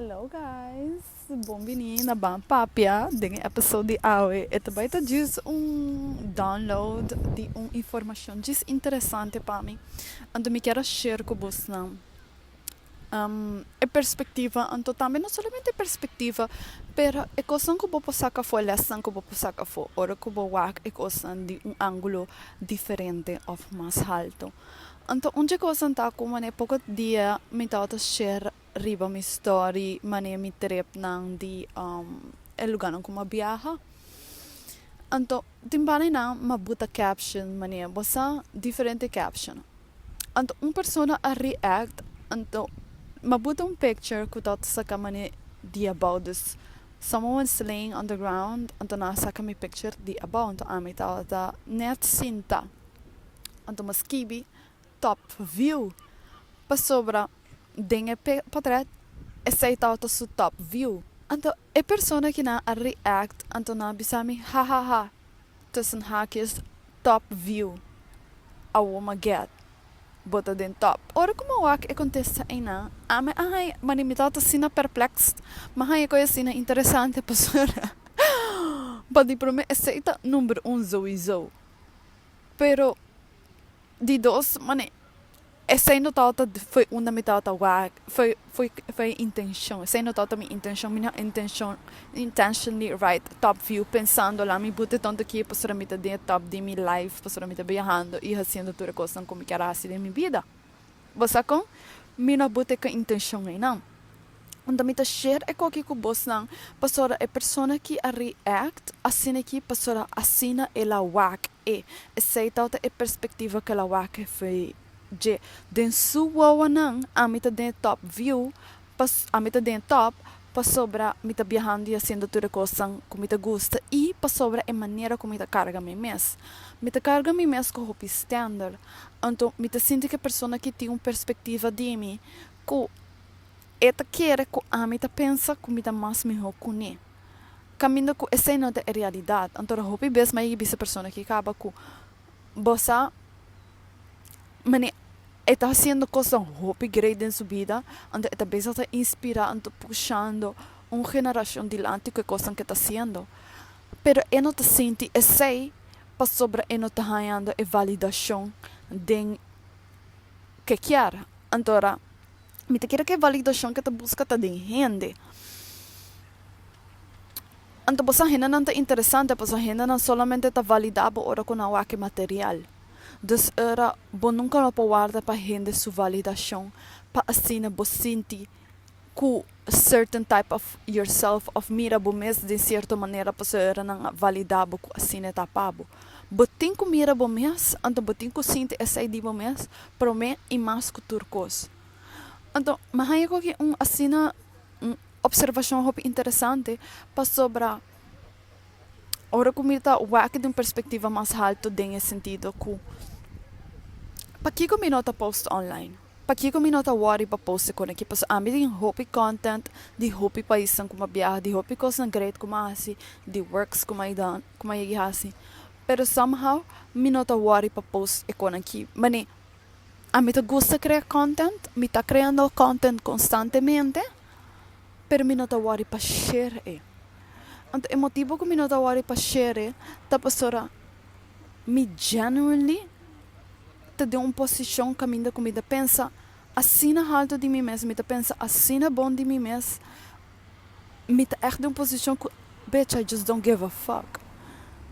Hello guys, bon bini na Ban Papia den e episode di awe. E ta bai ta djis un download di un informacion djis interesante pa mi. Anto mi kier a share cu bosnan e perspectiva, anto tambe no solamente e perspectiva, pero e cosnan cu bo por saca afo, e lesnan cu bo por saca afo ora cu bo wak e cosnan di un angulo diferente of mas halto. Anto un dje cosnan ta cu mane poco dia mi tabata share riba mi story mane mi tripnan di e lugarnan cu mi a biaha. Anto tin baninan mi a buta caption mane bo sa diferente caption. Anto un persona a react anto mi a buta un picture cu tabata saca mane di abao dus someone was laying on the ground anto nan a saca mi picture di abao anto ami tabata net sinta. Anto mi a skibi top view pasobra den e potret esei tabata su top view. Anto e persona kinan a react anto nan a bisa mi hahaha tussen haakjes top view awo mi a get bo ta den top. Ora ku mi a wak e kontesta einan ami a haña mane mi tabata asina perplexed mi a haña koe asina interesante pasobra pa di prome esei ta number un souiso. Pero di dos mane esei no tabata foi unda mi tabata wak foi foi foi intencion esei no tabata mi intencion mi no intencion intentionally write top view pensando la mi bute tanto aki pasobra mi ta den e top di mi life pasobra mi ta biahando y haciendo tur e cosnan cu mi kier haci den mi bida. Bo sa kon? Mi no bute ku intenshon einan. Anto mi ta share e koki ku bosnan pasobra e persona ki a react asina aki pasobra asina el a wak e. Esei tabata e perspektiva ku el a wak e fo'i dje. Den su wowonan ami ta den e top view pas ami ta den e top pasobra mi ta biahando i hasiendo tur e kosnan ku mi ta gusta i pasobra e manera ku mi ta karga mi mes. Mi ta karga mi mes ku hopi standard. Anto mi ta sinti ku e persona ki tin un perspektiva di mi ku e ta kere ku ami ta pensa ku mi ta mas mihó kuné. Kaminda ku esei no ta e realidat. Anto hopi bes mi a yega bisa e persona ki kaba ku bo sa mane e ta hasiendo kosnan hopi great den su bida, anto e ta bezig ta inspirá anto pushando un generashon dilanti ku e kosnan ku e ta hasiendo. Pero e no ta sinti esei pasobra e no ta hañando e validashon den ke kier. Anto ora mi ta kere ku e validashon ku e ta buska ta den hende. Anto bo sa hendenan ta interesante pasobra hendenan solamente ta validá bo ora ku nan wak e material. Dus ora bo nunka lo por warda pa hende su validashon pa asina bo sinti ku certain type of yourself of mira bo mes den cierto manera pasobra ora nan a validá bo ku asina e ta pa bo. Bo tin ku mira bo mes anto bo tin ku sinti esei di bo mes promé i mas ku tur kos. Anto mi haña ku aki un asina un observashon hopi interesante pasobra ora ku mi ta wak di un perspektiva mas haltu den e sentido ku pakiko mi no ta post online? Pakiko mi no ta wòri pa post e kos aki? Pasobra ami tin hopi content di hopi paisnan ku mi a biaha, di hopi kosnan great ku mi a hasi, di works ku mi a done ku mi a yegi hasi, pero somehow mi no ta wòri pa post e kos aki. Mane ami ta gusta krea content, mi ta kreando content konstantemente, pero mi no ta wòri pa share e. Anto e motibu ku mi no ta wòri pa share e ta pasobra mi genuinely ta den un posishon kaminda ku mi ta pensa asina haltu di mi mes, mi ta pensa asina bon di mi mes, mi ta ègt den un posishon ku bitch I just don't give a fuck.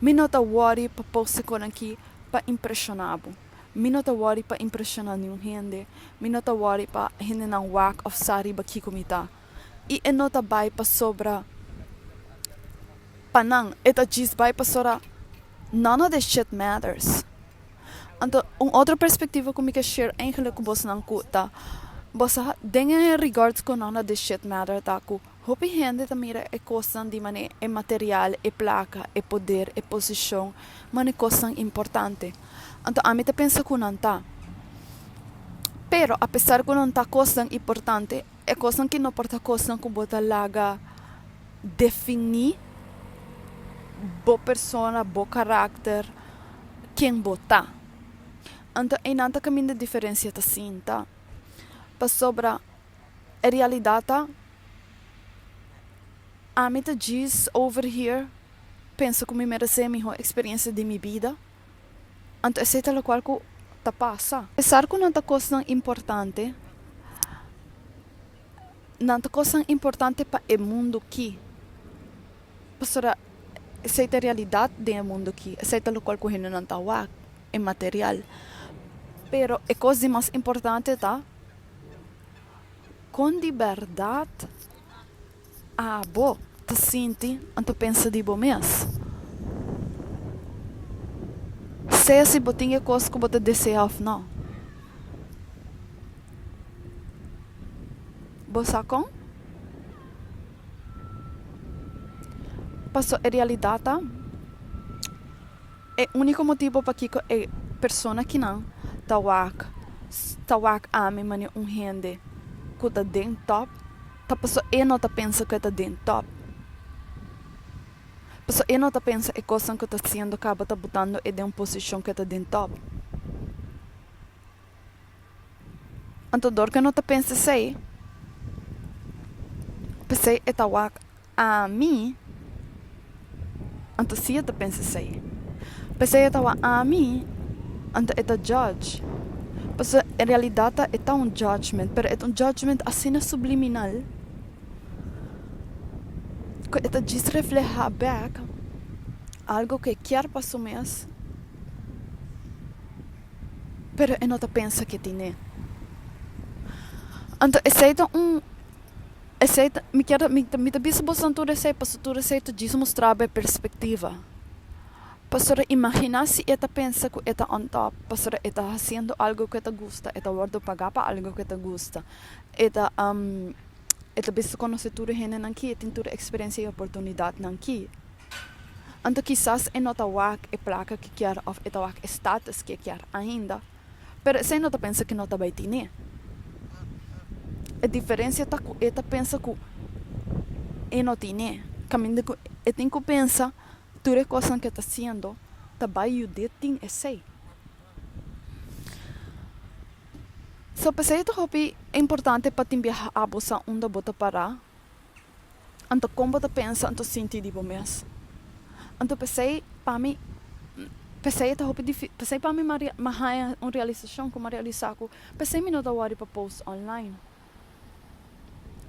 Mi no ta wòri pa post e kosnan aki pa impreshoná bo. Mi no ta wòri pa impreshoná niun hende. Mi no ta wòri pa hendenan wak òf sa riba kiko mi ta. I e no ta bai pasobra pa nan, e ta djis bai pasobra none of this shit matters. Anto un otro perspectiva cu mi ke share eigenlijk cu bosnan cu ta bo sa den e regards cu none of this shit matter ta cu hopi hende ta mira e cosnan di mane e material, e placa, e poder, e posicion mane cosnan importante. Anto ami ta pensa cu nan ta. Pero apesar cu nan ta cosnan importante e cosnan ki no por ta cosnan cu bo ta laga defini bo persona, bo karakter, ken bo ta. Anto einan ta kaminda diferensia ta sinta. Pasobra e realidat ta. Ami ta djis over here pensa ku mi meresé e mihó eksperensia di mi bida. Anto esei ta lokual ku ta pasa. Apesar ku nan ta kosnan importante, nan ta kosnan importante pa e mundu ki. Pasobra esei ta e realidat den e mundu ki. Esei ta lokual ku hendenan ta wak, e material. Pero e kos di mas importante ta kon di bèrdat Abo ta sinti anto pensa di bo mes. Sea si bo tin e kos ku bo ta desea òf no. Bo sa kon? Paso e realidat ta, e úniko motibu pakiko e persona kinan ta wak ta wak ami manera un hende ku ta den tòp, Ta paso e no ta pensa ku e ta den top. Paso e no ta pensa e kosnan ku ta hasiendo kaba ta botando e den un posishon ku e ta den top. Anto dor ku e no ta pensa esei, p'esei e ta wak ami, anto si e ta pensa esei. P'esei e ta wak ami, anto e ta judge. Pasobra en realidat ta e ta un judgment, pero e ta un judgment asina subliminal ku e ta djis reflehá bèk algu ku e kier pa su mes, pero e no ta pensa ke tine. Anto esei ta un. Esei ta, mi kier, mi ta, mi ta bisa boso tur esei pasobra tur esei ta djis mustra bo e perspektiva. Pasobra imaginá si e ta pensa ku e ta on top, pasobra e ta hasiendo algu ku e ta gusta, e ta wòrdu pagá pa algu ku e ta gusta, e ta e ta bisa konosé tur e hendenan aki, e tin tur e eksperensia i oportunidatnan aki. Anto kisas e no ta wak e plaka ku e kier òf e ta wak e status ku e kier ainda. Pero esei no ta pensa ku no ta bai tine. E diferensia ta ku e ta pensa ku e no tine. Kaminda ku e tin ku pensa tur e kosnan ku e ta hasiendo ta bai yud'é tin esei. So p'esei ta hopi importante pa tin biaha abo sa unda bo ta pará. Anto kon bo ta pensa anto sinti di bo mes? Anto p'esei pa mi, p'esei e ta hopi difi, p'esei pa mi m'a haña un realisashon ku m'a realisá ku p'esei mi no ta wòri pa post online.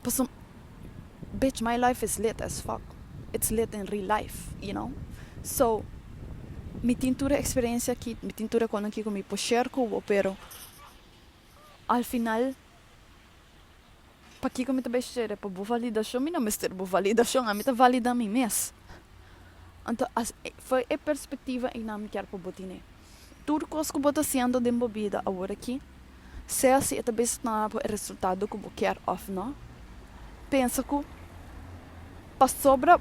Pasobra, bitch, my life is lit as fuck, it's lit in real life, you know. So, mi tin tur e eksperensia aki, mi tin tur e kosnan aki ku mi por share ku bo, pero al final. Pakiko mi ta bay shere pa bo validashon? Mi no mester bo validashon, ami ta valida mi mes. Anto as fo'i e perspektiva einan mi kier pa bo tine. Tur kos ku bo ta hasiendo den bo bida awor aki, sea si e ta bisa na bo e resultado ku bo kier òf no, pensa ku pasobra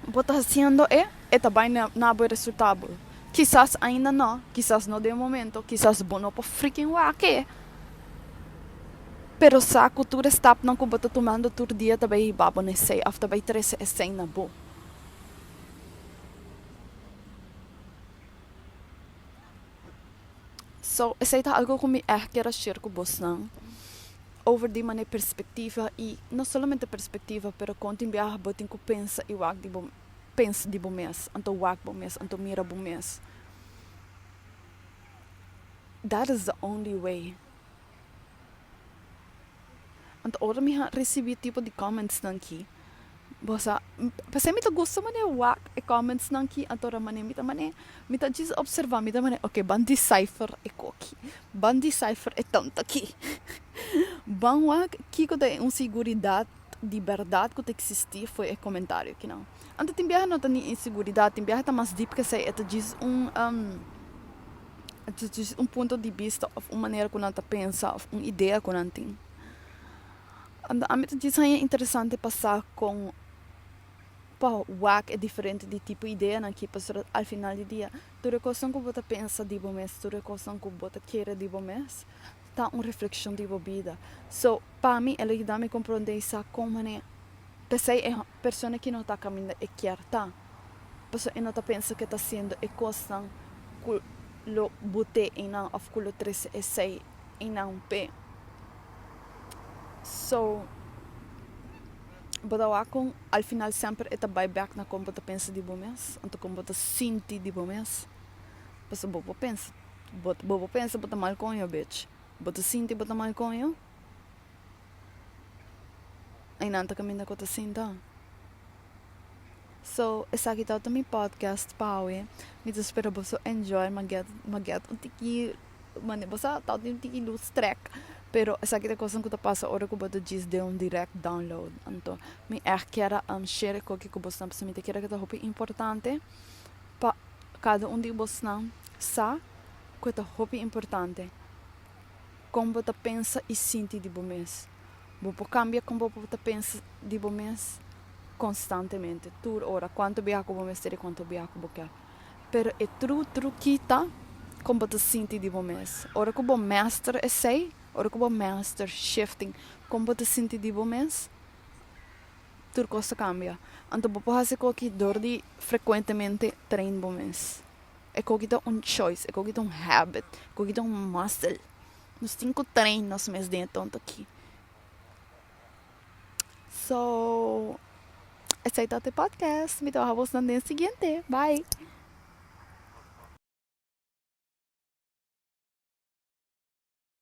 bo ta hasiendo e, e ta bai na bo e resultado. Kisas ainda no, kisas no den e momento, kisas bo no por freaking wak e. Pero sa ku tur e stapnan ku bo ta tumando tur dia ta bai hiba bo na esei òf ta bai trese esei na bo. So, esei ta algu ku mi ègt kier a share ku bosnan over di manera perspektiva i no solamente perspektiva pero kon tin biaha bo tin ku pensa i wak di bo pensa di bo mes, anto wak bo mes, anto mira bo mes. That is the only way. Anto ora mi a ricibi tipo di comments nan ki, bo sa, p'esei mi ta gusta manera wak e comments nan ki, anto ora manera mi ta manera, mi ta djis observa, mi ta manera, ok, ban decipher e koki, ban decipher e tanta ki, ban wak kiko ta e insiguridad di berdad ku ta existi fo'i e comentario kinan. Anto tin biaha no ta ni insiguridad, tin biaha ta mas diep ke esei, e ta djis un. Un punto di bista òf un manera ku nan ta pensa òf un idea ku nan tin. Anto ami ta djis haña interesante pa sa kon pa wak e diferente di tipo ideanan aki pasobra al final di dia tur e kosnan ku bo ta pensa di bo mes, tur e kosnan ku bo ta kere di bo mes ta un reflekshon di bo bida. So, pa mi el a yuda mi komprondé i sa kon manera p'esei e persona ki no ta kaminda e kier ta. Pasobra e no ta pensa ku e ta hasiendo e kosnan ku lo bot'é einan òf ku lo trese esei einan p'e. So, Bo ta wak kon al final semper e ta bai bek na kon bo ta pensa di bo mes, anto kon bo ta sinti di bo mes. Pasobra bo por pensa, bo bo por pensa bo ta mal koño bitch. Bo ta sinti bo ta mal koño? Einan ta kaminda ku ta sinta. So, esaki tabata mi podcast pa awe. Mi ta spera boso enjoy, m'a get m'a get un tiki mane bo sa tabata un tiki lose track, pero esaki ta kosnan ku ta pasa ora ku bo ta djis den un direct download. Anto mi ègt kier a share e koki ku bosnan pasobra mi ta kere ku ta hopi importante pa kada un di bosnan sa ku e ta hopi importante kon bo ta pensa i sinti di bo mes. Bo por kambia kon bo ta pensa di bo mes konstantemente, tur ora, kuantu biaha ku bo mester i kuantu biaha ku bo kier. Pero e tru truki ta kon bo ta sinti di bo mes. Ora ku bo master esei, ora ku bo master shifting kon bo ta sinti di bo mes, tur kos ta kambia. Anto bo por hasi koki dor di frekuentemente train bo mes. E koki ta un choice, e koki ta un habit, e koki ta un muscle. Nos tin ku train nos mes den e tonto aki. So, esei ta e podcast. Mi ta waha bosnan den e siguiente. Bye!